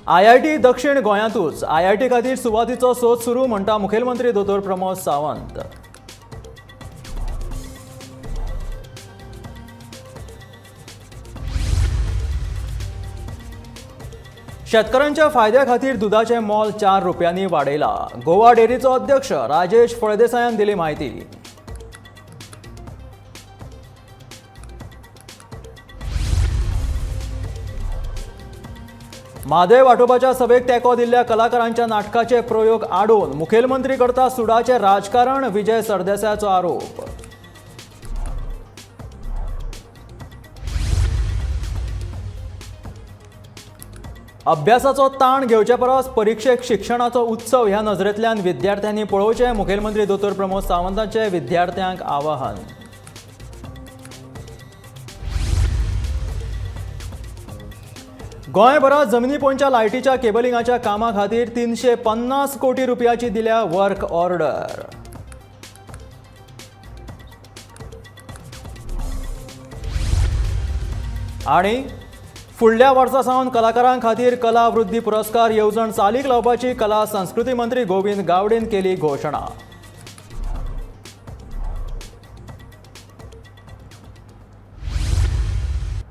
IIT दक्षिण गोंयांतूच. IIT खातीर सुवातीचो सोद सुरू म्हणटा मुखेलमंत्री दोतोर प्रमोद सावंत. शेतकारांच्या फायद्या खातीर दुदाचें मोल 4 रुपयांनी वाडयला. गोवा डेअरीचो अध्यक्ष राजेश फळदेसायान दिली म्हायती. म्हादय वाटोवपाच्या सभेक तेंको दिल्ल्या कलाकारांच्या नाटकाचे प्रयोग आडोवन मुखेलमंत्री करता सुडाचें राजकारण, विजय सरदेसायाचो आरोप. अभ्यासाचो ताण घेवचे परस परिक्षेक शिक्षणाचो उत्सव ह्या नजरेंतल्यान विद्यार्थ्यांनी पळोवचें, मुखेलमंत्री दोतोर प्रमोद सावंतांचे विद्यार्थ्यांक आवाहन. गोंयभरात जमिनी पोंदच्या लायटीच्या केबलिंगाच्या कामा खातीर 350 कोटी रुपयाची दिल्या वर्क ऑर्डर. आनी फुडल्या वर्सा सावन कलाकारां खातीर कला वृद्धी पुरस्कार येवजण चालीक लावपाची कला संस्कृती मंत्री गोविंद गावडेन केली घोशणा.